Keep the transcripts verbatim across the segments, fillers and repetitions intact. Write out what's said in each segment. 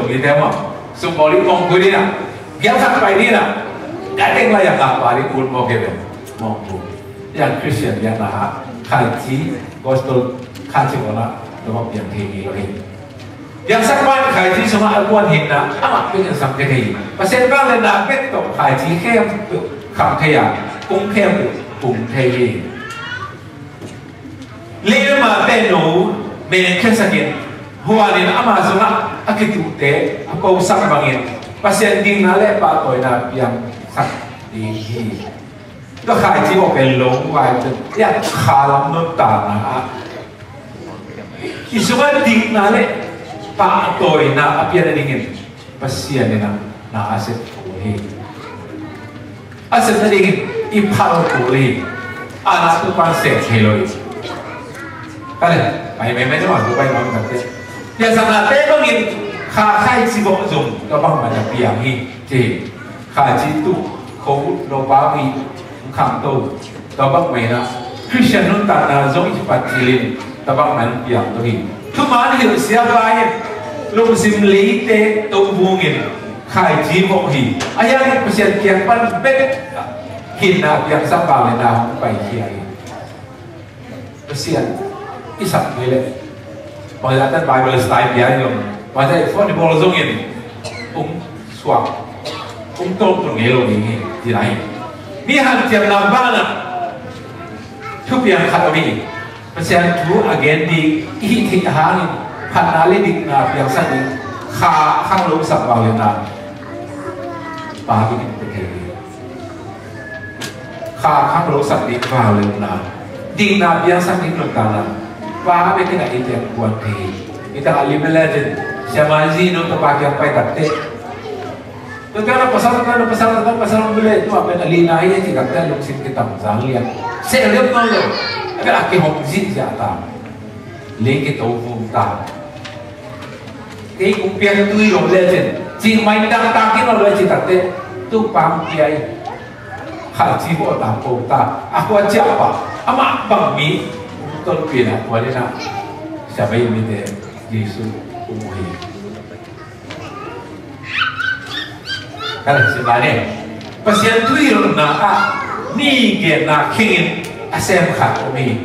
Li te maw, sum bawl li mawngpui li na, giak khat pai li na, ka teng lai a ka pa li kul mawk e ve, mawngpui. Yang Christian yang na ha, khaici, gospel khaici ko na, na mawk piang thei ni lo hi. Piangsak pan khaici sungah a kuan hinna, amah pek en sam thei hi. Pasian bang le na pek tawh khaici khempeuh kham thei a, kung khempeuh kung thei hi. Leilama te no mengkhiasakin huanin ama sungah a kituhte a kosak bangin Pasian dikna le pahtawina piangsak ding hi. Tua khaici aw pen lo vai te ya khalam nuntakna ah i sungah dikna le pahtawina a pian a dingin Pasian in a na a sep kul hi. A sep nadingin i phal kul hi. A na tu pan sep thei lo hi. Ka le pai mai mai ma tu pai ma tak te. Ya sa na te bangin kha khaici bawh zong ka bang ma na piang hi. Ci khaici tu ko lo pa mi khangto. Tua bang mah in ah Christian nuntakna zong i kipat cilin tua bang mah in piang to hi. Thuman hilh siapa in lungsim leite to vungin khaici vawh hi. A hiangin Pasian kiang pan bek hinna piangsak bang le na hong paikhia hi. Pasian i sak ni leh bangzah tan Bible study pia hi om, bangzah i phone i bawl zongin hong suak, hong tawmtun ngei lo ding hi, ci lai. Mi hanciamna banah thupiang khat om hi. Pasian thu a gen ding i hih theih hangin phatna le dikna piangsak ding kha khang lo sak vau le na pa dingin pe thei hi. Kha khang lo sak ding vau le na dikna piangsak ding lo ta na pa bek in a i tek kuan thei hi. I tak a lim le cin siama zi no ka pa kiang pai tak te. Tua na pasal, tua na pasal, tua na pasal bule tua pen a lina hi a ci tak te lungsim kitam zang lian. Se liam no lo. A bek a kihong zi zia ta. Le kito vum ta. Kei kung pian tui lo le cin ci mai dang ta kin lo le ci tak te tu pang piai. Khaici bawl ta ko ta a kua ciah pa amah bang mi ton pian a kua le na. Sia bai mi te Jesu kung hi. Ka le sia bai ne Pasian thu hilhna ah ni genna khingin a sem khat om hi.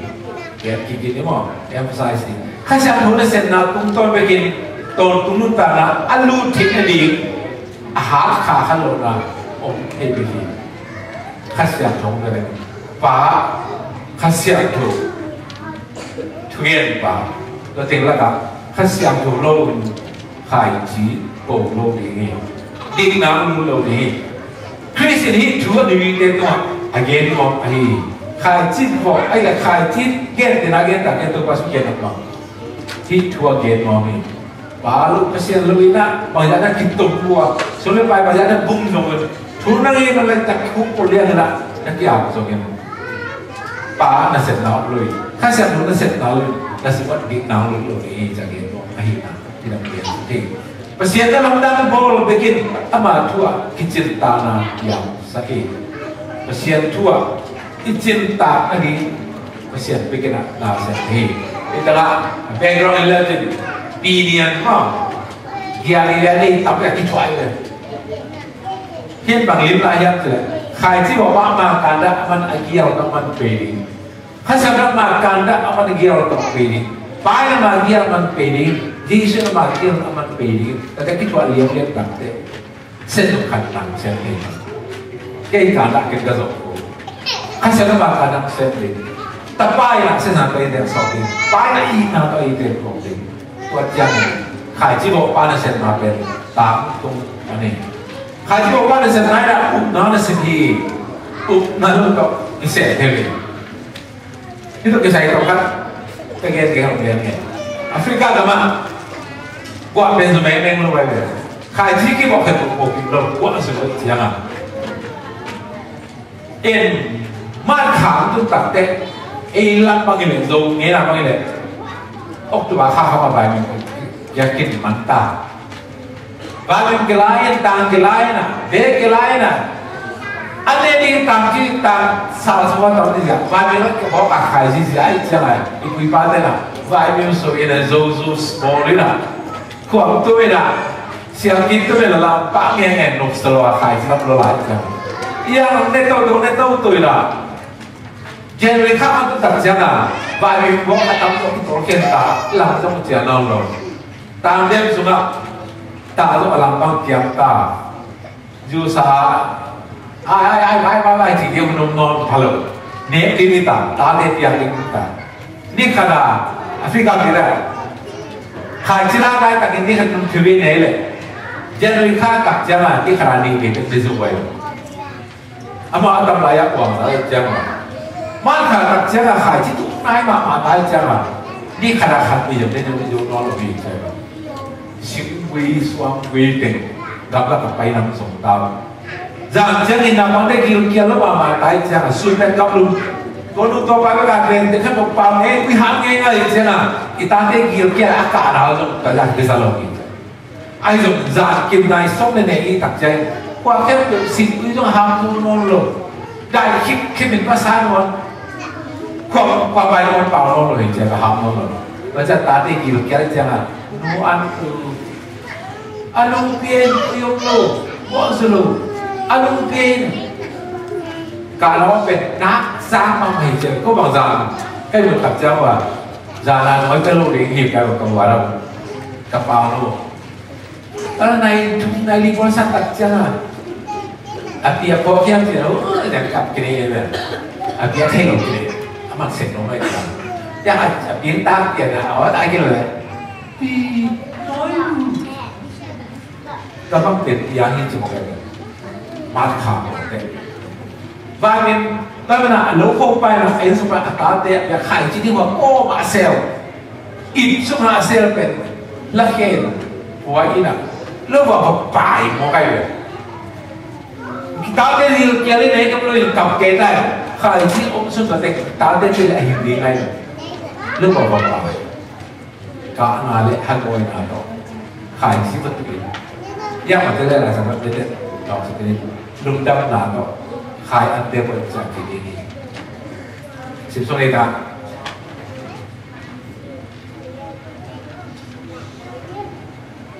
Gen kik in i maw emphasize in Kha Siangtho nasepna tungtawn bekin tawntung nuntakna a lut theih nading a hat kha kha lohna om thei bek hi. Kha Siangtho hong pia leng pa Kha Siangtho thugenpa tua teng lakah Kha Siangtho lo in khaici ko lo ding hi. Dikna hong lut lo ding hi. Khrist in hih thu a nuite tungah a gen nuam ahi hi. Khaici vawh ahi le khaici gente na gente a gen Topa sung gen a pang. Hih thu a gen nuam hi. Pa lo Pasian lo in ah bangzah na kitom lua sum le pai bangzah na bung zong in thu na ngen na lai tak thu ko liang in ah na kiam zong in pa nasepna om lo hi. Kha Siangtho nasepna lo hi. Na sungah dikna om lo hi. Ca gen nuam ahi na. Hi na gen hi. Pasian na lamdang bawl bekin ama thu ah kicintakna piangsak hi. Pasian thu ah i cintak a ding Pasian bekin ah na sem hi. Hi ta la background in le tin pi nian ma gia ni le ni tam le kithuai le. Hin bang lim lai hiam ti le khaici bawl pa ma kan da man a gial ka man pe ding. Kha Siangtho ma kan da a man gial tawh pe ding. Pai na ma gial man pe ding. Jesu na ma gial a man pe ding. Ka ka kithuah liam liam tak te. Sen zong khat tang sen pe. Kei kan da ken ka zong ko. Kha Siangtho ma kan da sen pe. Ta pai na sen na pe ding sau ding. Pai na i na to i ding ko ding. Tua ciang khaici bawl pa na sen na pe. Tang tung ane. Khaici bawl pa na sen na i na up na na sen hi. Up na lu to i sen he. Hih tawh kisai tawh khat ka gen kei hong gen nge. Africa gam ah guah pen zu mengmeng lo vai ve. Khaici kibawk khat kong kipin lo guah zu lo ciang a. En mat khang tun tak teh ei lam bang i le zo ngena bang i le October kha kha ma vai meng kia kin man ta. Vaimin kilai in, tang kilai in a, ve kilai in a. An ne ding tang ci tang sal sua tang ni zia. Vaimin la kibawk a khai zizia i ciang a, i kuipa te na. Vaimin so in a, zo zo small in a. Khuam tu in a. Siangkip tu le la la pah nge nge nuk salo a khai sinap lo lai ciang. Ia ne to do ne to tu ila. January kha ma tu tak ciang a. Vai mi bok a tam to tu ken ta lam to ciang nau lo. Tang dem sunga ta lo a lam bang kiam ta. Ju sa ai ai ai ai ai ai ci kiam num non phalo. Ne ti ni ta ta de piang ni ta. Ni khada Africa ti le. Khai ci la dai takin ni khat nung phiu nei le. January kha tak ciang a ni khada ni ni te zu wai. Ama a tam lai a kuang sa ciang a. Man kha tak ciang a khai ci tu nai ma ma dai ciang a. Ni khada khat ni jam te ni zu no lo bi ciang a. Singkui suangkui teng gam la ka pai nam song tau. Zan ciang in na pang te gilkial lo ma ma tai ciang a sui pen gam lum. Tua nu tua pa ka pen te khat pau ngai kui han ngai ngai ciang a i ta te gilkial a ka na zong ta zan te sa lo ki. Ai zong zan kim nai song ne ne i tak ciang. Kua khem tu singkui zong ham tu non lo. Dai khip khip in pa sa non. Kua kua pai non pau non lo hi ciang a ham non lo. Ba ciang ta te gilkial ciang a nu an tu. A lungpia in, ui om lo, mawh zu lo. A lungpia in. Ka lawm pen nak sang mang hei cian ko bang zan. Kai mun tak ciang wa. Zan a noi ka lo ding hi kai ka wa ram. Ka pau lo. A nai thum nai li pon san tak ciang a. A pia ko kiang cian lo. Yang kap kini ya. A pia thei lo kini. A mak sen lo mai ka. Ya a pia tak pia na. Awa tak kini lo. Pi noi lu. Ka bang pen piang hi ci mawk e. Mat kha mawk e. Vai min, vai min a lo ko pai na en sung na a tate a khai ci ding wa ko ma sel. It sung na sel pen. La khen. Wa ina. Lo wa ba pai mawk e. Tate ni lo kia le nei kam lo in kam ke tai. Khai ci om sung na te tate ci le a hin ding ai. Lo wa ba pai. Kahna le hangawina tawh khai si va tukin. Yangmate le laisang mate le tawh si tukin. Lungdamna tawh khai ante pawh in ciang kik ding hi. Sim sung ei ta.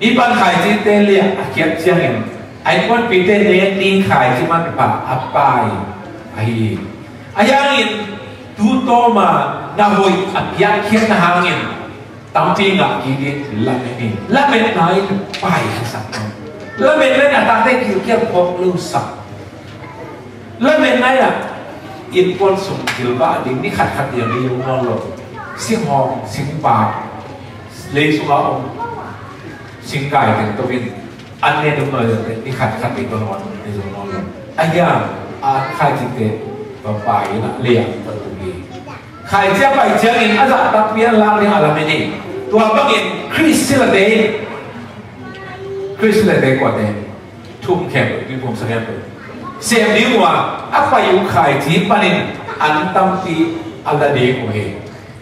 Mipan khai cite liah a khiat ciangin a innkuanpite nek ding khai ci manpha a pai ahi hi. A hiangin tu tawma na hoih a piakkhiatna hangin tampi ngah kik in lamen hi. Lametna in pai a sak. Lametna in a tate kilkial phawk lo sak. Lametna in a innkuan sung kilvah ding ni khatkhat ding ni lo nawn lo. Singhawng, singpak, lei sungah om singkai teng tokin an ne dum nawi lo teng ni khatkhat ding lo nawn ni lo nawn lo. A hiang a khai cite va pai in a lei a va tung hi. Khai cia pai ciangin a zahtakpi an lak ding a lamen hi. Tua bangin Khrist silate in, Khrist silate kuate, thum khempeuh, tuiphum sa khempeuh sem ding uh a, a pai uh khai ci panin an tampi a la ding uh hi.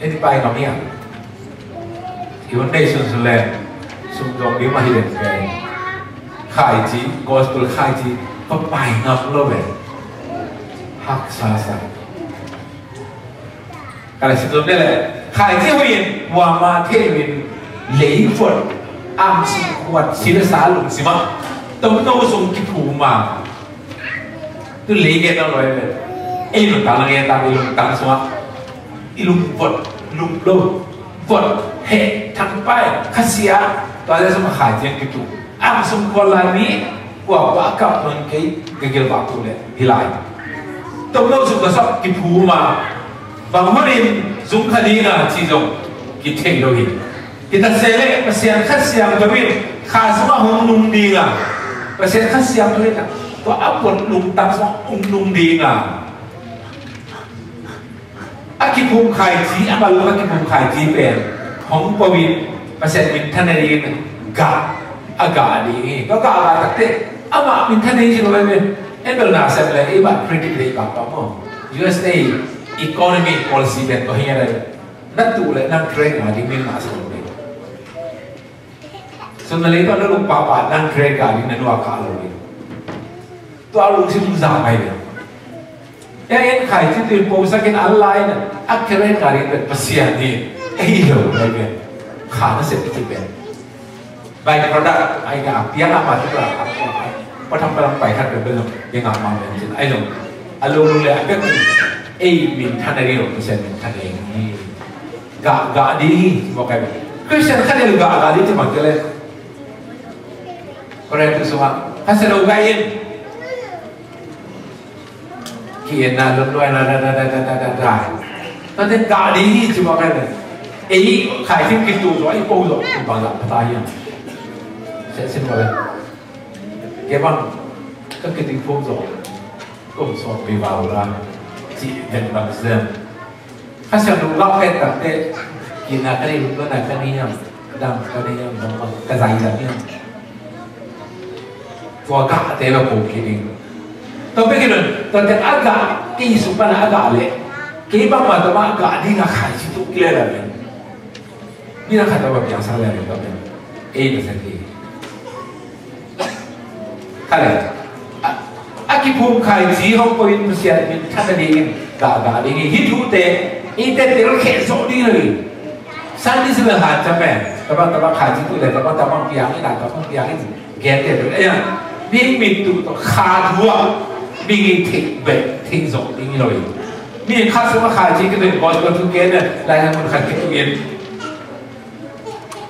En pai ngam hiam? I hun nei sunsun le sum zong ding mah hi den kai. Khai ci, gospel khai ci, pa pai ngam lo ve. Haksa sa. Ka le sim zom le le. Khai ci huin, wa ma thei huin, lei fuat, am sim khuat, sil sa lung sim a. Tom no sung kiphum a. Tu lei gen lo loi ve. Ei lungtang na gen ta, i lungtang sung a. I lung fuat, lung lo. Fuat, he, thang pai, khasia. Tua le sung a khai ciang kiphum. Ang sung khual lai mi, kua kua a kap nawn kei, ka gilvak tu le, hi lai. Tom no sung ka sak kiphum a, bang hunin zung kha ding a ci zong, kithei lo hi. Kita se le, Pasian Kha Siangtho in, kha sung a hong nung ding a, Pasian Kha Siangtho in, tua a puan lungtang sung a hong nung ding a. A kiphum khaici, a malung a kiphum khaici pen hong pawin Pasian minthanna dingin gah a gah ding hi. Tua gah a gah takte amah minthanna ding hi lo pen en bel na sem le i bah critic le i bah pah maw. U S A economy policy pen tua hi a le na tuh le nang trade ngah ding min mah sa lo le. Sum na lei tua na lungpapa nang trade ngah ding na nuak kah lo le. Tua lungsim zang mai le. E en khaici tuin posakin an lai na a keren ngah ding pen Pasian hi. Ei lo lai pen kha na sep i ci pen. By product, ai ka piang a ma tu la, pa tham pa lam pai khat ka bel, yang a ma men cin, ai long, a long long le a bek, ei min than a ri long, Pasian min than a ri. Ga, ga di, mo kai. Christian khat ni ga, ga di tu ma ke le. Korin tu suma, khat sa lo ga in. Ki en na lon loi na da da da da da da da. Ta te ga di hi ci bang kai. Ei khai thim ki tu zo, ei po zo, bang la pata hiam. Se sin bang. Ke bang ka ki ting po zo. Ko so bi bau la. Ci den bang sem. Kha siam lu gah pet tak te, ki na ka nei lu na ka nei hiam, dam ka nei hiam, dam ka zai dam hiam. Tua gah te la po ki ding. Tua pe ki nun, tua te a gah, ki su pa na a gah le. Ki bang ma tua ma a gah ding a khai ci tu ki le la ding. Ni na khat a ba piang sa le ni tua pe. Ei na sa ki. Kha le. A, a kiphum khaici hong ko in Pasian min than a dingin gahgah ding hi. Hih thute eite telkhiat zawh ding lo hi. Sunday school hanciam pen tabang tabang khaici tu le tabang tabang piang in a tabang piang in gente tu le. Ei a, mi mit tu tawh kha thu ah mi ngi theih beh theih zawh ding hi lo hi. Mi khat sung a khaici kituh in gospel thu gen in lai hang mun khat kituh in.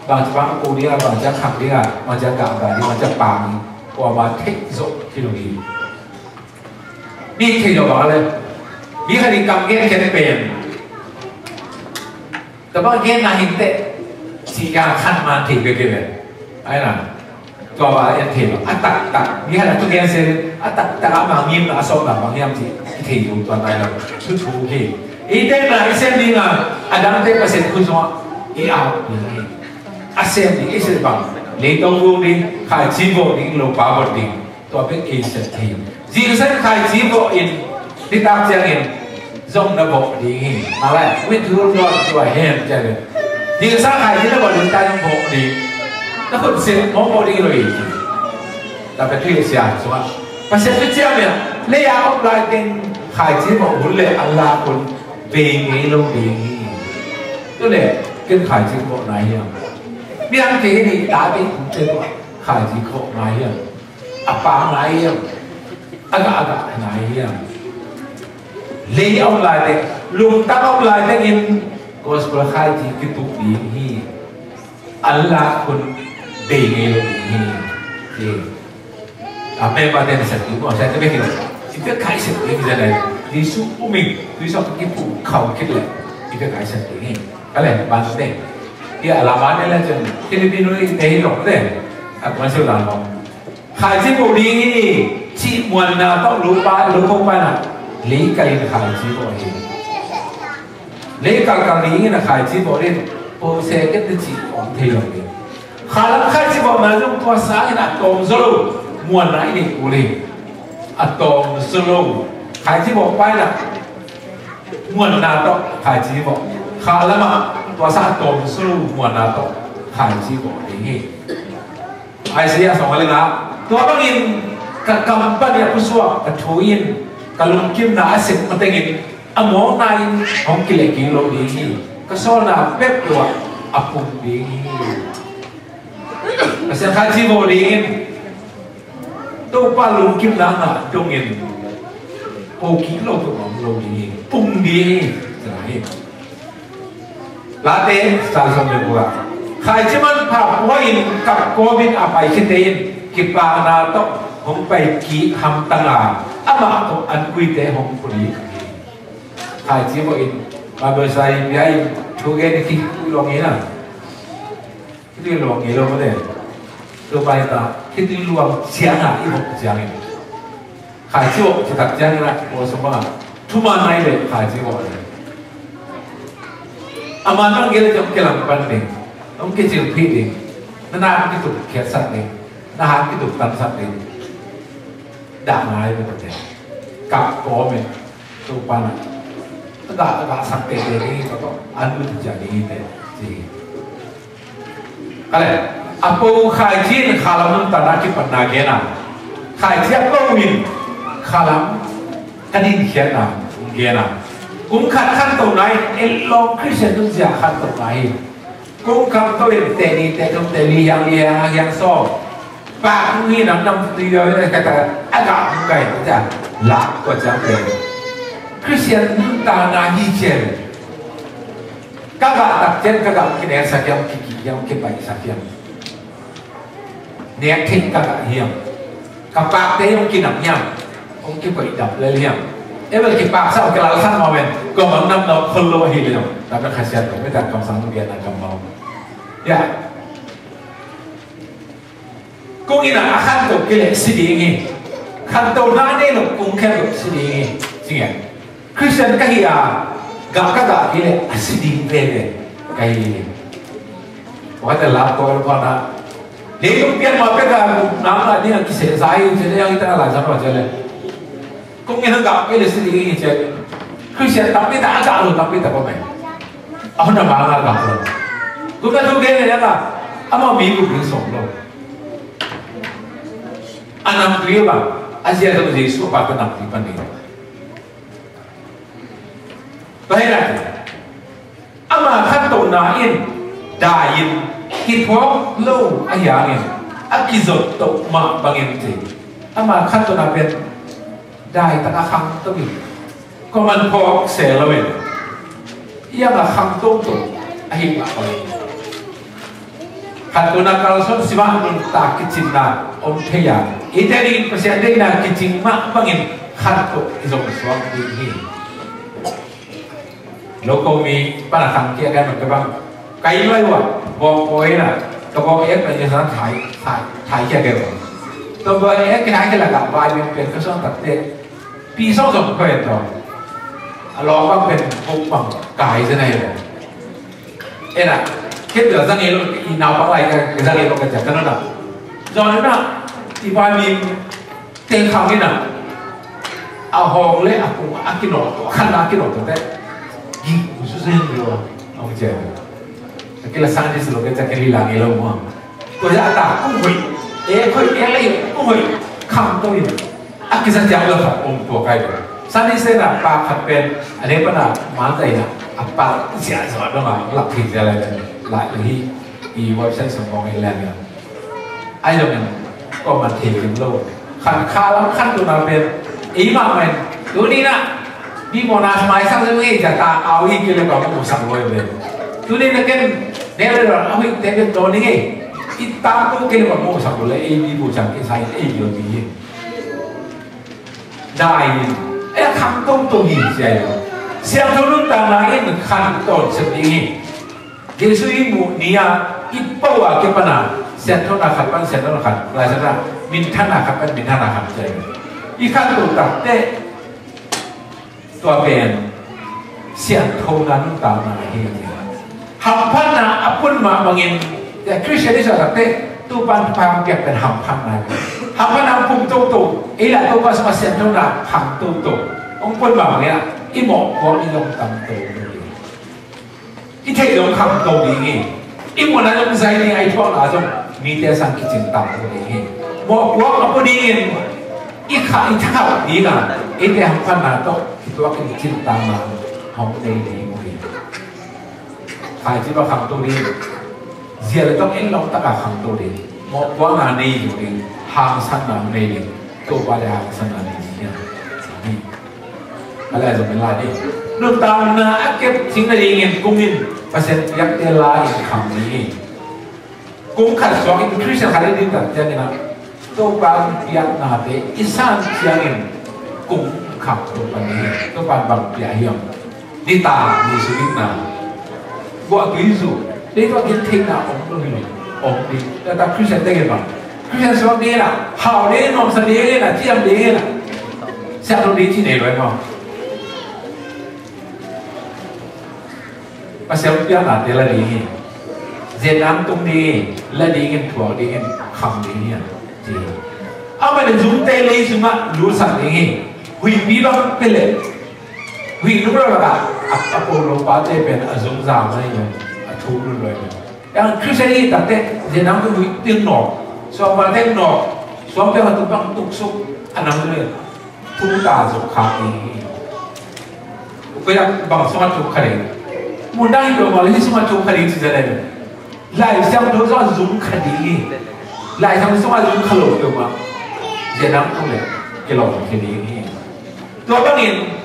Bang ci bang ko ding a, bang ci a khang ding a, bang ci a gah gah ding, bang ci a pang ding. Ko a ma theih zawh hi lo hi. Mi theih zawh bang a le. Mi khat in kam gen khen pen. Tabang gen na hin teh. Ci ka khan ma theih bek bek. Ai na. Tua ba en thei lo. A taktak. Mi hana tu gen se a taktak a mangim na a sawm na mangim ci. I thei lo tua nai lo. Thu thu hi. I te na i sem ding a. A dang te Pasian khut sung a. I au. A sem ding i sem bang. Lei tong vung ding. Khaici vawh ding. Lo pa vawh ding. Tua bek i sem thei. Zingsang khaici vawh in. Nitak ciangin. Zong na vawh ding hi. Ma lai, with your Lord, you are him, ci a le. Ding sa khaici na vawh ding, tai vawh ding. Na khut sin mawk vawh ding lo hi. Ta pe tui sia sua. Pasian tui ciam ya. Le ya om lai teng khaici vawh hun le Allah kun bei ngei lo ding hi. Tu le, ken khaici vawh nai hiam. Biang ke ni ta ding kun te vawh khaici vawh nai hiam. A pang nai hiam. A gah a gah nai hiam. Lei a om lai teng, lungtang a om lai tengin gospel khaici kituk ding hi. Allah kun bei ngei lo ding hi. Ci. Amen. Ba den sa tu ko sa te be lo. Ci te khai sa ding hi. Jesu um in, Jesu kipu khau kit le. Ci te khai sa ding hi. Ka le ban ne. Hi a la ban ne la chen. Filipino i te hi lo de. A ko sa la lo. Khaici vawh ding hi, cih muanna tawh lo pa, lo ko pa na, lei kal in khaici vawh hi. Lei kalkal ding in a khaici vawh ding, po se ket te cih om thei lo ding. Khalam khaici vawhna zong tua sangin a tawm zaw lo, muanna i nei kul hi. A tawm zaw lo, khaici vawh pa na, muanna tawh khaici vawh. Khalam ah, tua sang a tawm zaw lo, muanna tawh khaici vawh ding hi. Isaiah sawm le nga, tua bangin ka kam pan a pusuak ka thu in ka lungkimna a sep matengin a mawkna in hong kilehkik lo ding hi. Ka sawlna pek lo ah a pung ding hi. Pasian khaici vawh dingin Topa lungkimna ngah dongin pawlkik lo tuk om lo ding hi. Pung ding hi. Late, sal sawm le kua. Khaici manpha pua in kap kawmin a pai khite in kipakna tawh hong pai kik hamtang a, amah tawh an kuite hong puli. Khaici vawh in Bible sai bia in thu gen i kik luang in a. Khitui luang ngei lo mah le. Topa in ta khitui luang ciang a i vawh ciangin khaici vawh citak ciangin a, ko sung bang a thuman nai le khaici vawh le. A man bang gel le hong kilang pan ding, hong kicilphih ding, na na hong kituk khiatsak ding, na hong kituk tansak ding. Dah ngai le mah le. Kap kawmin Topa na a gah a gah sak tete ding hi tawh an ut ciang ding hi te ci hi. Ka le, a po khaici in khalam nuntakna kipatna gen a, khaici a po in khalam ka dinkhiatna gen a, kum khat khantohna in etlawm Khristian nunzia khantohna hi. Kong khamto in teh nih teh thum teh li hiang li hiang hiang sawm. Pak kong hi nam nam tui lo in ka ta a gah kong kai ta lak kua ciang teh. Khristian nuntakna hi ciang. Ka gah tak ciang ka gah kineksak hiam, kiki hiam, kipaihsak hiam. Nek theih ka gah hiam. Ka pakte hong kinam hiam. Hong kipaih dap lel hiam. E bel kipaksa uh kilalsan mah ven. Kua bang nam lo khol lo ahi leh zong. Tapi Kha Sian lo, mita kamsang biakna kammal. Ya. Kong in a khanto kei leh si ding hi. Khanto na nei lo kong khen lo si ding hi. Ci ngiat. Khristian ka hi a, gah ka gah kei leh a si ding veve ka hi. Wakate lap ko ko na. Leitung pian ma pek a gupna ngah ding a kisehsa hi ci leh, yang i ta lai zang lo ci leh. Kong in a gah kei leh si ding hi ci. Khristian tampi tak a gah lo tampi tak ko mai. A hun a ma ngah gah lo. Gupna thu kei leh yang a, ama mi gup ding sawm lo. A namtui bang, a zia zong Jesu a pa ta namtui pan ding. Tua hi lai. Ama khantohna in dai-in kithuak lo ahi hangin a kizot toh mah bangin ci. Ama khantohna pen dai tak a khangto in, kuaman phawk se lo in, iang a khangto toh ahi mah bangin. Khantohna kalsuan simah nuntak kicinna om thei a, eite dingin Pasian deihna kicing mah bangin khantoh i zong suak ding hi. Local mi pana khang kia kai man ka bang. Kai lai wa, bawk pawi na, ka bawk ek na ia san thai, thai, thai kia kai wa. Tua bawk ek kia thai kia la ka bai mi pen ka suang tak te. Pi song song ko en to. A lo bang pen buk bang kai se na ia. Ena, kia tua zang elo, i nau bang lai ka, zang elo ka jak ka na na. Zong na, i bai mi Te khang in a, a hawng le a kung a kinawh tawh, a khan a kinawh tawh te. Ging ku su zen lo a, a hong cian. A kila sang ni su lo ke ca ke li lang i lo mo. Tua ya ta kung hoih, e khoih e lei kung hoih, kham to in. A kisa ciang lo khat om tua kai lo. Sang ni se na pa khat pen, a ne pa na man zai na, a pa sia zo dong a, lak hi sia lai lai hi, i website sung kong i lai lai. Ai lo men, ko man thei lim lo. Khan kha lam khan tu na pen. Ei ma men. Tu ni na. Bi mo na mai sang le ngai ja ta au hi ke le ba mo sang lo le. Tu ni na ken. Ne le ron au hi te ken do ni ngai. I ta tu ke le ba mo sang lo le. Ei bi bu chang ke sai ei yo bi hi. Dai ni. E kham tong tong hi sia yo. Siam tho lun ta na in khan tong se ni hi. Jesu i muh ni-a i pau a kipan a sianthona khat pan sianthona khat, Lai Siangtho ah minthanna khat pan minthanna khat ci a, i khanto takte tua pen sianthona nuntakna hi. Hamphatna a pun mah bangin, Khristian i sa takte Topa'n thupha hong piak pen hamphatna hi. Hamphatna hong pum toto, ei lah Topa sungah sianthona khang toto hong pun mah bangin ah i mawhpuak i lawng tam toto hi. I theih lo khangto ding hi. I muhna zong zai ding a i thuakna zong mite sang kicing tam lo ding hi. Mawhpuak a pu dingin i kha i thakhat ding a, eite hamphatna tawh kituak in i cin tangna hong nei ding uh hi. Khaici bang khangto ding, zia le tawh en lo taka khangto ding, mawhpuakna nei lo ding, hangsanna nei ding, Topa le hangsanna nei ding hi. Amen. A lai zong in lai ding. Nuntakna a kep cing nadingin kung in Pasian piakte la in kham ding hi. Kung khat suak in Khristian khat in ding tak ciangin ah Topa piaknate i san ciangin kung kham Topa ni hi. Topa bang pia hiam? Ni ta ni su ding na. Guah tui zu. Dei tua kin theihna om lo hi lo. Om ding. Tua ta Khristian te gen bang. Khristian suak ding na. Hau ding, nuamsa ding na, ciam ding na. Siak lo ding ci nei lo hi maw. Pasian piaknate la ding hi. Zen nang tung ding hi. La ding in, thuak ding in, kham ding hi. Ci. Amah le zungte lei sungah lusak ding hi. Huihpi bang pia le. Huih nung lo lakah a, a po lo pate pen a zungzal na hi lo, a thu lun lo hi lo. Yang Khristian i takte zen nang pen huih ding nawk, suangpal ding nawk, suang pen a tu bang tuksuk a nang lo hi. Thu ta zuk khak ding hi. Koi dak bang sungah tuk kha ding. Mun dang hi lo ma lo hi sungah tuk kha ding ci za dai lo. Lai Siangtho sungah zum kha ding hi. Lai Siangtho sungah zum kha lo peuhmah, zia nam tung le kilawm kha ding hi. Tua bangin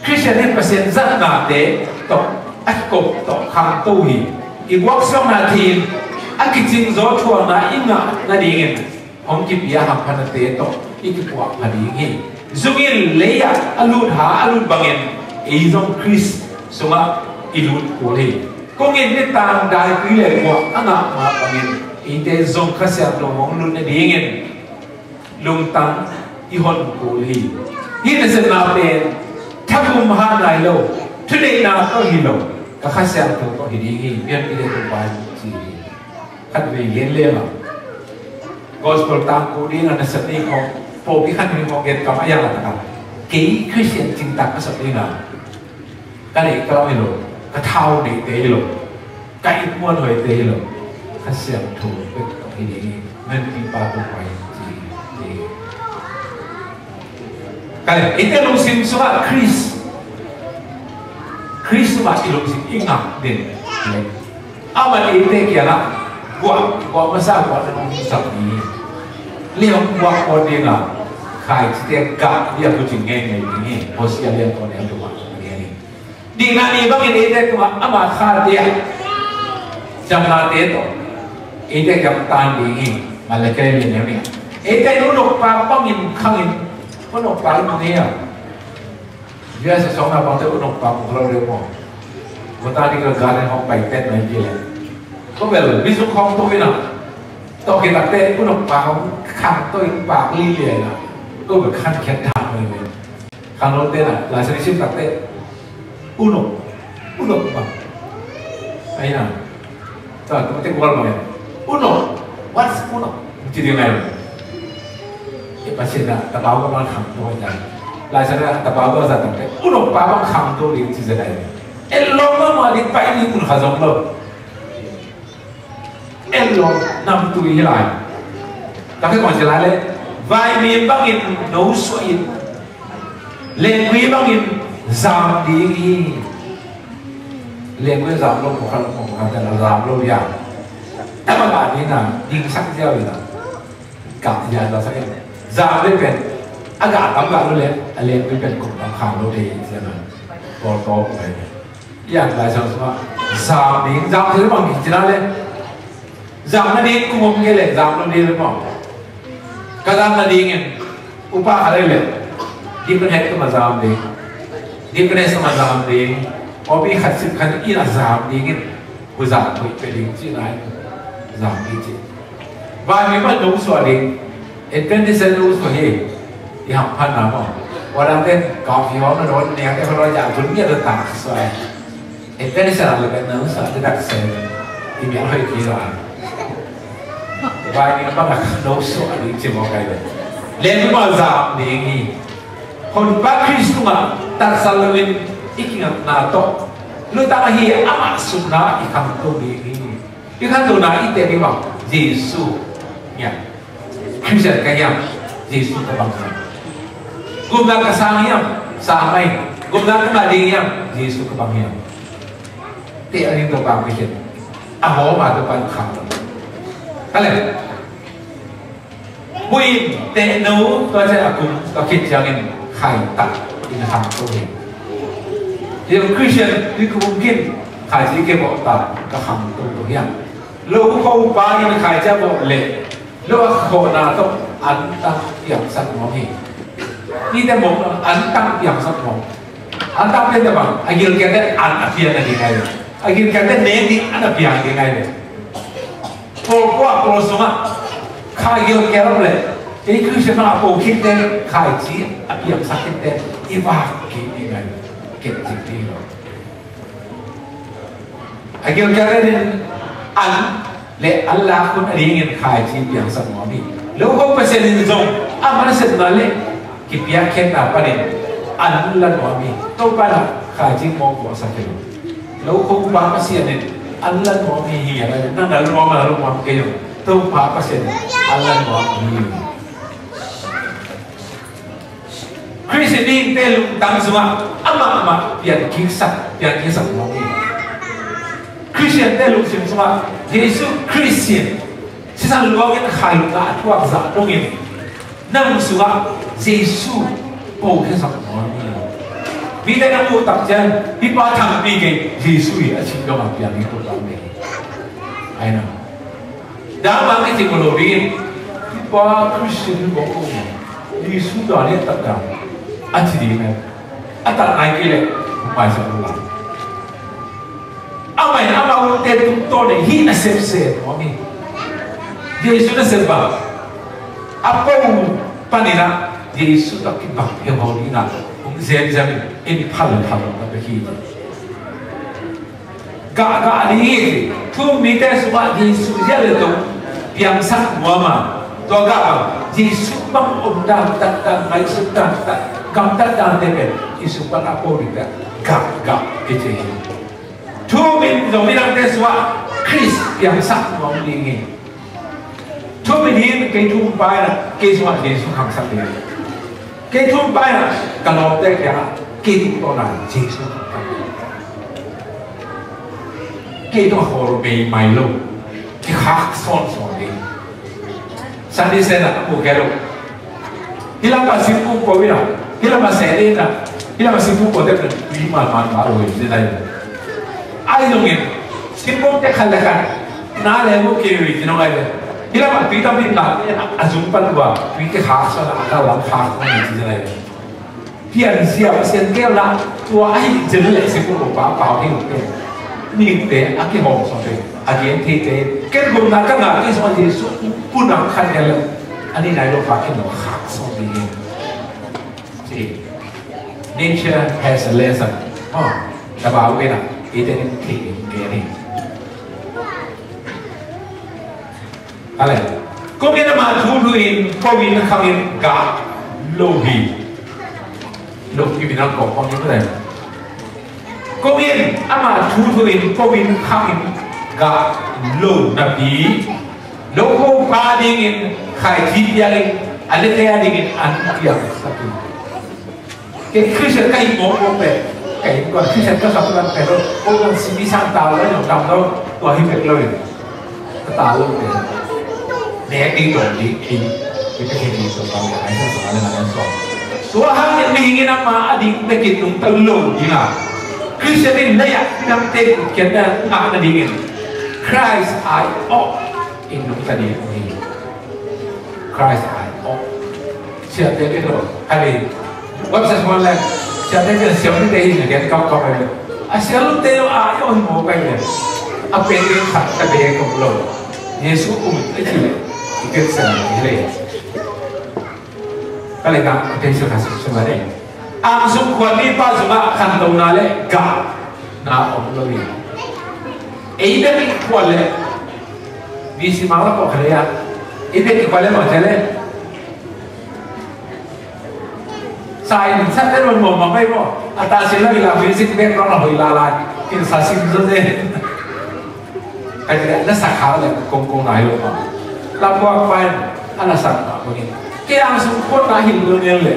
Khristian in Pasian zatnate tawh a kikop tawh khangto hi. I guaksuakna thei-in a kicingzaw thuakna i ngah nadingin hong kipia hamphatnate tawh i kipuah pha ding hi. Zung in, lei-ah a lut ha a lut bangin ei zong Khrist sungah i lut kul hi. Kung in, nitang daipui le kuak a ngah mah bangin eite zong Kha Siangtho hong lut nadingin lungtang i hon kul hi. Hih nasepna pen thagum hat nai lo, thuneihna tawh hi lo, ka Kha Siangtho tawh hi ding hi. Pianpih le Topa in ci hi. Khatvei gen leng a, gospel tangko ding a nasep ding khong, pawlpi khat mi khong gen kam a yang a taka, kei Khristian cingtak ka sap ding a, ka neih ka lam hi lo, ka thau neihte hi lo, ka itmuan hoihte hi lo, Kha Siangtho bek tawh hi ding hi. Ngan pipa tawh pai ci hi. Ka le, eite lungsim sungah Khrist, Khrist sungah i lungsim i ngak den. Amah eite kiangah guah, guah masa guah na nung sak ni. Liang guah guah ding a, khai cite gah dia kucing ngei ngei ni. Hosea liang guah dia tu mah ngei ni. Dingna ni bangin eite tungah ama khate ah jamnate tawh eite kiang tan ding hi. Malakai lian neu ni. Eite unok pa bangin khangin, unok pa in nge a. Bia sa sawng na bangte unok pa kong lo deuh maw. Botanical Garden hong pai pen mai ki le. Ko bel, bisuk hong tu ina. Tawh kitakte unok pa hong khang to in pak li lian a. Ko bel khan khiat thang mai mai. Khang lo te na, lai sa sim takte. Unok. Unok bang. Ai na. Ta tu te kual bang. Unok. What's unok? Ci ding lai. E Pasian na, tapau ko bang khang to ya. Lai sa na, tapau ko sa takte. Unok pa bang khang to ding ci za lai. E lo ma ma ding pai ni kun kha zong lo. En lo, namtui hi lai. Ka phe kong ci lai le, vaimim bangin no suah in, lengui bangin zam ding hi. Lengui zam lo, pawlkhat lo, pawlkhat lo zam lo ya. Tama ka ding na, ding sak ziau in a. Ka ya za sak in. Zam le pen, a ga tam ga lo le, a lengui pen kong tam khang lo de in sia na. Pawl to ko pai. Ian Lai Siangtho sungah zam ding, zam ding bang ding cina le. Zam nading kung om kei le, zam lo ding le maw. Ka zam nading in, upa khat le le. Deaconess ka ma zam ding. Deaconess ka ma zam ding. Obi khat sip khat in a zam ding in. Ku zam ku pe ding cina in. Zam ding ci. Vai mi ma dong suah ding. Adventist lu suah hi. I hamphatna maw. Wadang ten kau fi hong na don niang te hong lo ya tun ngiat ta suah. Adventist la le ben nang suah te dak sen. I miang hoi ki la. Vai ni bang a lo suah a ding ci maw kai le. Le ni maw zam ding hi. Hon pa Khrist tungah taksal lo in i kingakna tawh. Lutang ahi amah sungna i khangto ding hi. I khantohna i te ding bang Jesu ngiat. Khristian ka hiam, Jesu ka bang hiam. Gupna ka sang hiam, sang mai. Gupna ka ngah ding hiam, Jesu ka bang hiam. Te a ding Topa ka hiam. A hawm a Topa in khang. Ka le. Buin teh no tua ciang a kum tua khit ciangin khai tak in a khang to hi. Hiam Christian tui kum kin khai ci ke bawh ta ka khang to to hiam. Lo ko pa in khai cia bawh le lo a khawhna tawh an tang piangsak nuam hi. Ni te mawh an tang piangsak nuam. An tang pian te bang a gilkial te an a pian a ding ai. A gilkial te nek ding an a pian ding ai. Pawl kua pawl sungah kha gilkial le ei Christian a pawl khit te khai ci a piangsak khit te i vak kik ding ai. Ket cik ding lo. A gilkial le din an le an lak hun a dingin khai ci piangsak nuam hi. Lo ko Pasian in zong a man sepna le kipiakkhiatna panin an la nuam hi. Topa na khai ci mawk buaksak hi lo. Lo ko pa Pasian in an la nuam hi hi a la na na nuam a la nuam kei lo. Topa Pasian in an la nuam hi. Khristian mihingte lungtang sungah amah amah piankiksak, piankiksak nuam hi. Khristiante lungsim sungah Jesu Khrist in sisan luangin khailutna a thuak zah dongin nang sungah Jesu po khia sak nuam hi. Mite na muh tak ciang hih pa thangpi kei, Jesu hi a cih dongah piang hi, tua dang hi. Ai na. Dang bang i cih ko lo dingin hih pa Khristian hi bawk ko, Jesu dan hi a tat dan a ci ding hi. A tat nai kei leh maisak lo. Amah in amah unte tungtawn in hih nasep sem nuam hi. Jesu nasep bang a po panin ah Jesu tawh kibang heuhau ding ah hong zemzem in, in phal phal na bek hi. Gah gah ding hi. Thu-um mite sungah Jesu ziah le tong piangsak nuam a, tua gah bang Jesu bang om dan, tat dan, ngaihsut dan, tat, gamtat dante pen Jesu pan a po ding pen gah gah kici hi. Thu-um in Zomindangte sungah Khrist piangsak nuam ding hi. Thu-um in hi, kei thu-um pa in ah kei sungah Jesu khangsak ding hi. Kei thu-um pa in ah ka lawmte kiangah kei tungtawn ah Jesu khangsak ding hi. Kei tungah khawl bei mai lo, kikhak sawnsawn ding. Sunday School ah a muh kei lo. Hih lam ah singkung ko in ah, hih lam ah seh in ah, hih lam ah singkung ko te pen tui manman mah lo hi, ci lai. Ahi zongin singkungte khat le khat na le muh kei uh hi, ci nong ai ve. Hih lam ah tui tampi na a zung pan uh a, tui kikhak sawn a, a kal lam khak nong hi, ci lai. Pianzia Pasian keu la, tua ahih ciang leh singkung ko pa pau hi uh te. Ningte a kihawm sawn te, a gen theite, ken gupna ka ngah kei sungah Jesu pun a khan gen lo. A ni nai lo pa ken lo khak sawn ding hi. Ci. Nature has a lesson. Oh, ka bau pen ah, i te nin thei ding gen hi. A le, kong in amah thuthu in, ko in khang in gah lo hi. Lo hi, mi nang kong kong in le. Kong in amah thuthu in, ko in khang in gah lo napi, lokhopa dingin khaici piakin, a lete a dingin an piangsak in. Kei Khristian ka hih mawkmawk pen, ka innkuan Khristian ka sak pen pen lo, ko kan simi sang ta lo, lo dam lo, tua hi pek lo in. Ka ta lo pen. Nek ding dawng ding, ding. Hi pek hi ding dawng ding, ai sa sa le na so. Tua hang in mihing in amah a ding pekin nungta lo ding a. Khristian in lei ah, midangte kiat na ngah na dingin Khrist ai awh in nungta ding hi. Khrist ai awh. Siate te lo, a le, website hong le, siate te siam te hi na gen kau kau le. A siam te lo a yo hi mo kai le. A pen le khat ka de ko lo. Jesu um a ci le. I ken sa ni le. Ka le ka, ka pen sa ka sa le. Ang sung khuan mipa sungah khantona le gahna om lo hi. Ei bek i khuan le, mi si mang la kawk kha le a, ei bek i khuan le mawk kha le. Sa in sa te ron mawk mawk pai maw. A ta sin la i la music background a hoih la lai. In sa sin zo ze. Ka ti le na sa kha le kong kong nai lo ma. La buak pai a na sa ma ko ni. Ke ang sung khuan na hin lo ne le.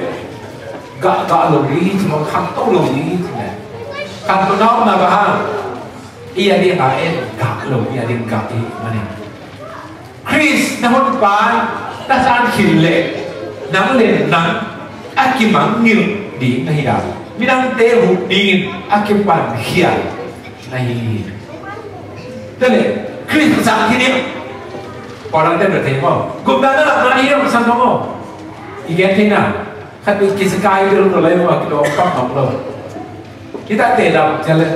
Gah, gah lo ding hi ci maw, khangto lo ding hi ci maw. Khangto na om na bang hang. I a ding a en gah lo, i a ding gah hi manin. Khrist na honpa na san khin leh nang le nang a kimangngilh ding na hi a, midangte huh dingin a kipankhia na hi hi. Tua leh Khrist na san khin hi. Pawlangte na thei maw? Gupna na lakna hi a, san maw? I gen thei na. Khat nih kisakai bil ro lai ua kidawm pamham lo. Kita te dam cian le.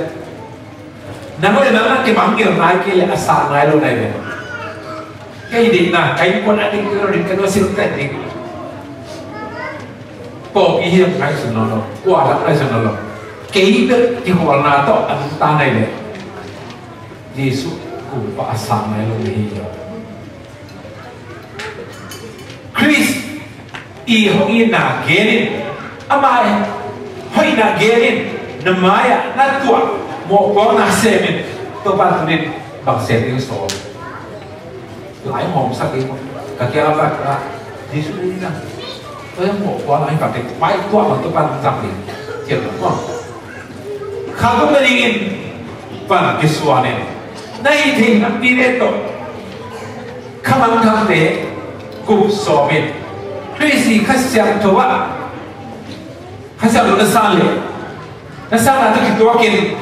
Nang le nang a kimangngilh nai kei le a sang nai lo nai ve. Kei deihna, ka innkuan a ding lo ding, ka nuasil tek ding. Pawlpi hi dam nai sun lo lo, kua dam nai sun lo lo. Kei bek kikhualna tawh a nungta nai le. Jesuh kumpa a sang nai lo nai hi lo. Khrist i hong itna gen in, ama hoihna gen in, na mai-ah na tuah mawhpuakna sem in, Topa tuni-in bang sem ding sawl. Lai hong hawmsak ding, ka kiang a vat na, Jesuh ding na. Tua mawhpuakna hi vat ding, mai tuah bang Topa nang zang ding. Cian lo maw. Kha kum na dingin pan kisuan in. Na hih theih nakpi te tawh kha mangthangte kup sawm in, Khrih Kha Siangtho ah, Kha Siangtho na san leh, na sanna tawh kituakin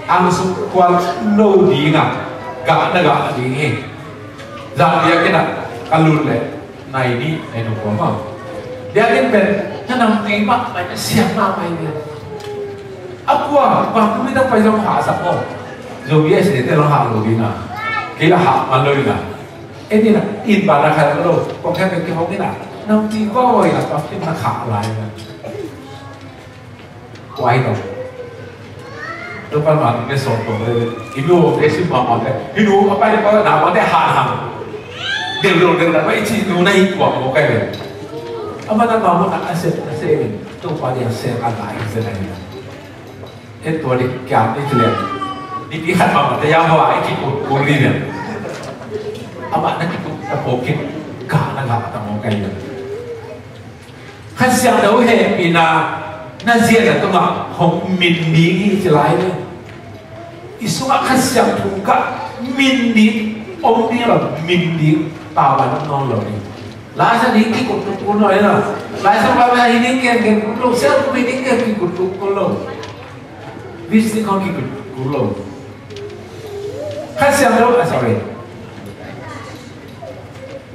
angsuk khual lo ding a, gah na gah ding hi. Zan biakinn ah ka lut leh nai nih, nai thum kua maw. Biakinn pen na nam ngei mahmah, na siang mahmah hi. A kua bang mi tak pai zong hahsak maw. Zo bia si te long hah lo ding a. Kei la hah man lo ding a. Ei ni na inn ban na khai lo. Kong khen pen kihong ding a. Nam ti bawi na baptisma khah lai na. Kuai tong. Topa man ne sawm tong le. Inu te sim ma ma te. Inu a pai pa na ma te han han. Del do del da pai chi nu na hi kuang mo kai le. Ama na ma mo na a se a se ni. Topa dia se a lai se na ni. E tua di kiam ni le. Ni pi khat ma ma te ya ho a ki ku ku ni ne. Ama na ki ku ta po ki ka na la ta mo kai le. Kha Siangtho hehpihna na zian a tungah hong min ding hi ci lai le. I sungah Kha Siangtho gah min ding om ding lo, min ding tavuan om nawn lo ding. Lai Siangtho ding kikut tuk kul lo na. Lai Siangtho ding kikut tuk kul lo. Siangtho ding kikut tuk kul lo. Vis ding kong kikut tuk kul lo. Kha Siangtho, ah, sorry.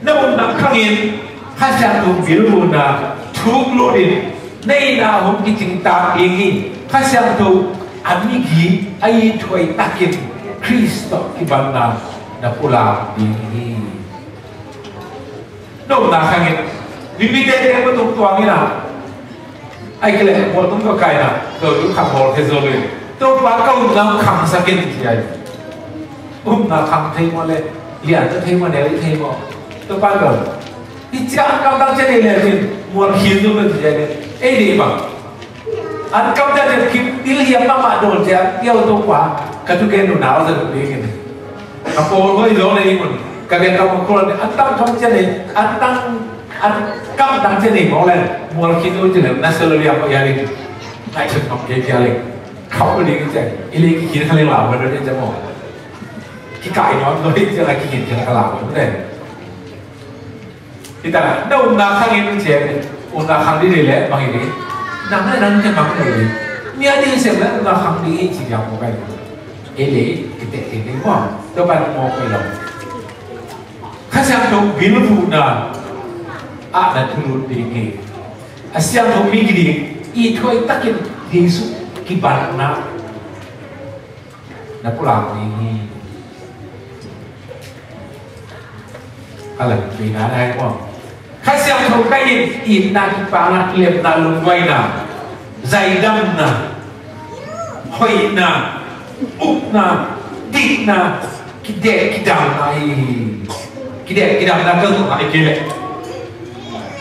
Na umna khangin Kha Siangtho bilhuna thuk lutin na inn ah hong kicing tak ding hi. Kha Siangtho a migi a ithuai takin Khrist tawh kibanna na pulak ding hi. Na umna khangin mipite te ko tuk tuang ina. Ai kile mo tum ko kaina to tu khang hol khe zo le. Topa ka umna khang sakin ci ai. Umna khang thei mo le, lian ta thei mo, neu thei mo. Topa lo. I ciang kam tang chen le tin mual khin zo le ci ai le. Ei di bang. An kam chen kim dil hiam ma ma don chen, yo Topa. Ka tu ke nu nau za du ding ni. Ka pawl hoi zo le i mun. Ka gen ka mun ko le an tang kam chen le, an tang an kam tang chen le mo le. Mual khin zo chen le na sel le ya ko ya le. Ngai chen kam ke ya le. Khau ko ding chen. I le ki khin kha le la mo le chen mo. Ki kai no lo le chen la ki khin chen la ka la mo le. Hi ta na, na umna khang in cian, umna khang ding le bang hi ding. Nang na nang te bang le. Mi a ding sem na umna khang ding ci yang mo kai. E le, ki te te ding mo. To ban mo kai lo. Kha Siangtho bilhuna a na thulut ding hi. A Siangtho mi ki ding, ithuai takin Jesu kibanna na pulak ding hi. A lan pina dai ko. Kha Siangtho ka in, itna, kipakna, kilemna, lungduaina, zaidamna, hoihna, upna, dikna, kidek kidamna hi. Kidek kidamna ka zuk ngai kei leh.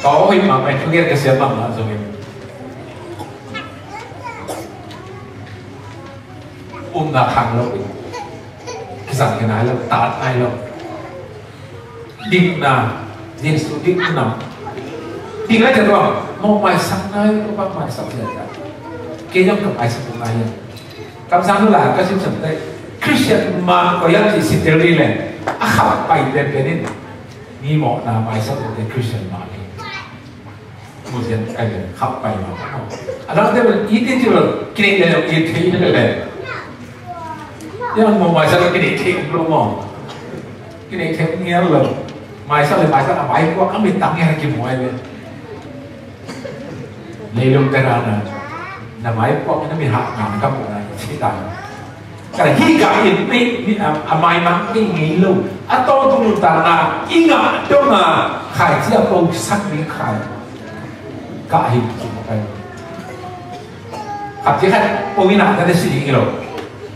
Ka aw hoih mahmah in, thugen ka siam mahmah zongin. Umna khang lo, kizang kei nai lo, tat nai lo. Dikna, Jesu dikna. Dikna te tuang, mawh maisak nai lo, mawh maisak zia ta. Kei zong ka maisak nai lo. Kamsang lo la, ka sim sam te. Christian man ko yam ci si te ri le. A khap pai pen pen in. Mi mawhna maisak lo te Christian man hi. Mu zian ai le khap pai ma. A dang te bel i ti ti lo, kine le lo, i thei le le. Ya mo mai sa kine thei lo mo. Kine thei ngial lo. Mai sa le mai sa a mai ko a mi tang ya ki mo ai le. Leilung te ra na. Na mai ko na mi ha na ka mo na chi ta. Ka hih gah in mi, mi, a, a maimang mi ngei lo. A tawngtung nuntakna i ngah dong a khaici a posak ding khai. Gah hi ci mawk ai. Khat ci khat po i nak ta le si ding hi lo.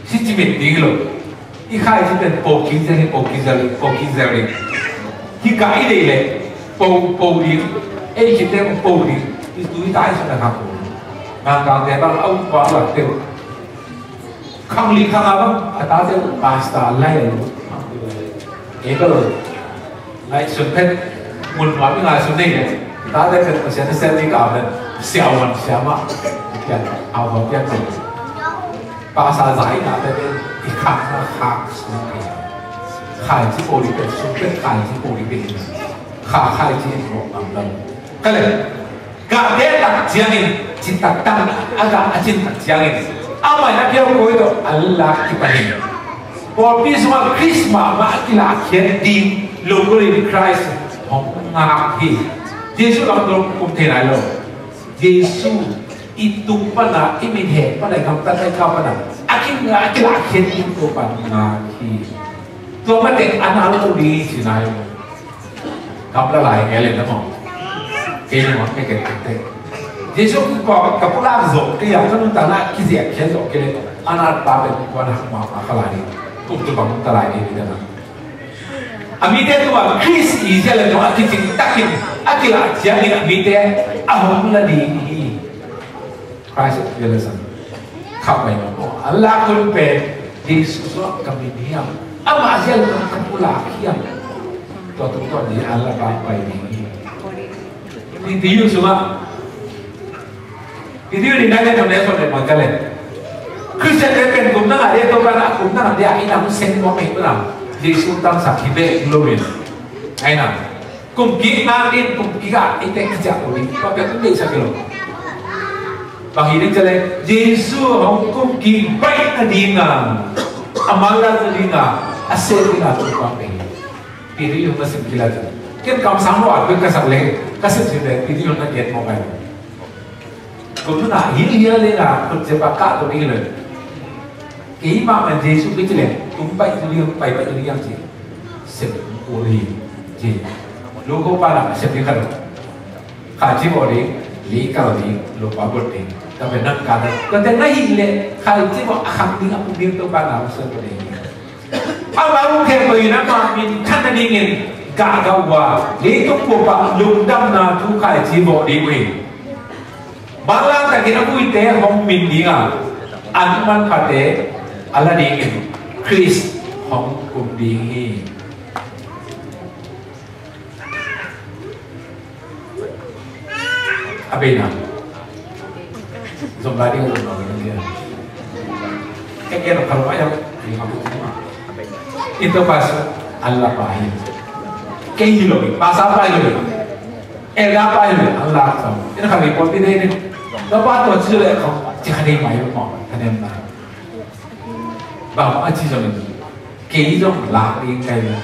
Si cimit ding hi lo. I khaici pen po kizel hi, po kizel hi, po kizel hi. Hih gah i deih leh po, po ding. Ei ci te po ding. I tu i tai sa na kha po. Ngang kang te bang au pa lak te. Khang li khang a bang, a tate uh pastor lai a lu. Ei ka lo. Lai sun phet, mun nuam i ngai sun nei. A tate phet Pasian a sem i ka pen. Siavuan siama. Pian, au hong pian ko. Pastor zai na te i khang na khang sun nei. Khaici pawlpi pen, sum pen khaici pawlpi pen. Kha khaici in rawh ngam lo. Ka le, gah te tak ciangin, cin tak tang, a gah a cin tak ciangin, amah in a piau koi tawh a lak kipan in. Pawlpi sungah Khrist mahmah a kilahkhiat ding, lungkul in Khrist hong ngak hi. Jesuh lam tung kum thei nai lo. Jesuh i tung pana, i mithek pana, i gamtat, i kau pana a kingah, a kilahkhiat ding Topa ngak hi. Tua mate a na lo ding hi ci nai lo. Gamla lai nge le na maw. Kei ni maw, kei kei kei. Jesuh ka, ka pulak zawh kei a, ka nuntakna kiziahkhiat zawh kei le, a na pa pen kuan hak mahmah ka lai ni. Kum tu bang ta lai ni, ni na. A mite tungah Khrist i zia le tungah a kicing takin, a kilah ciangin a mite a hong la ding hi. Khrist of Jerusalem. Kha pai lo. A lak hun pen Jesuh suak ka min hiam? Amah zia le tungah ka pulak hiam? Tua tung tua ni a la bang pai ding hi. Ni ti yu sungah. Ti yu ni nai le tong ne so le ma ka le. Christian le pen kum na ngah dia, Topa na kum na ngah dia, i nam seng mo me lam. Jesuh tam sak hi be lo in. Ai na. Kum kik na din, kum kik a, i tek kiciak ko din. Tua pen kum dei sak hi lo. Bang hi ding ci le, Jesuh hong kum kik baih na ding a, a mal la na ding a, a sel ding a, Topa pen. Pi ri yung na sim kila ci. Ken kamsang lo a, pen ka sak le, ka sim sim le, pi ri yung na get mo kai. Kum na hi hi le na, kum se pa ka to ni le. Kei mah man Jesuh kei ci leng, tung baih tu liang, pai baih tu liang ci. Sep uri ci. Lo ko pa na sep ni khat. Kha ci bo ding, li kal ding, lo pa bot ding. Ka pen nang ka ding. Ka te na hi le, kha ci bo a khang ding a pung ding Topa na sep bo ding. A ma u khe ko ina ma min khan na ding in, ga ga wa, li tung ko pa lungdam na thu kha ci bo ding wi. Manlang takin a vuite hong min ding a, an manphate a la dingin Khrist hong kum ding hi. A beina. Zong la ding zong la ding. Ka kia no kharwa yang. Ito pas Allah pa hi. Kei hi lo, pa sa pa hi lo. Elder pa hi lo, an lak sam. Ina kha report ti dei ni. Ka pa tua ci le kha, ci kha dei mai mo, kha nem na. Bang a ci zong, kei zong lak ding kai la.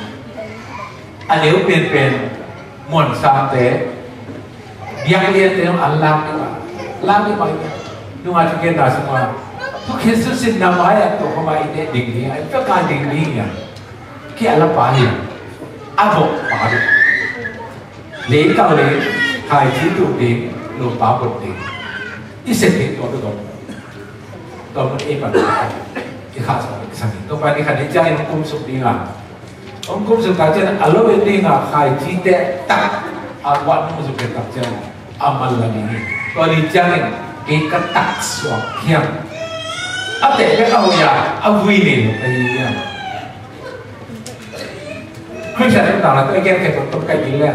A leu pen pen, muan sam te, biak lian te zong an lak ding mai. Lak ding mai. Nunga ci ken na sung a. Tu ken su sin na mai a tu kha mai ne ding ni, a tu ka ding ni ya. Ki a la pa hi. A bo pa ding. Lei kal lei, khaici tuk ding, lo pa bot ding. I sep ding tua bek om. Tua mun ei pan. I kha sa bek sang. Tua pa ni kha ni jai hong kum suk ding a. Hong kum suk tak cian, a lo in ding a, khaici te tak. A wat hong suk te tak cian. A mal la ding. Tua ni cian in, ei ka tak suak hiam. A te bek a hoih a, a vui ni lo ka hi hiam. Christian in tang la tua i gen khe tua tua kai in le.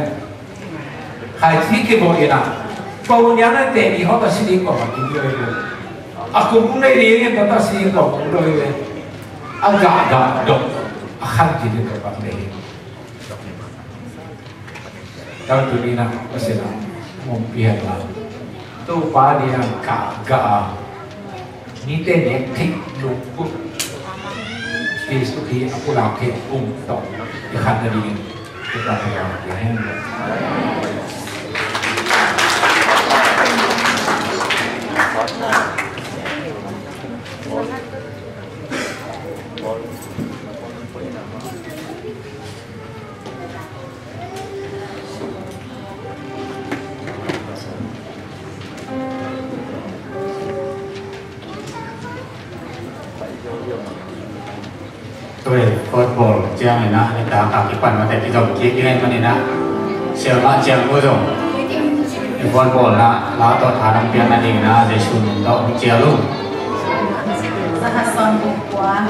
Khaici khe bo ina. Pau nian a te ni hot a si ding ko ma kin yo yo. A kum nei ni ngen tua ta si ding ko ma kin yo yo. A ga ga dok. A khan ki ni ko pa nei. Tang tu ni na, Pasian a, mong pian la. Topa ni a ka ga a. Ni te ne thik lung put. Jesu hi a pulak hi um tong. I khan na ding. Topa ni a ka hen. Tua football ciang ina, ita ka kipan mate kizom kik ina ina. Siama ciang ko zong. Football na, la to tha nang pian na ding na, Jesu min to ciang lu. Sahason bukwa.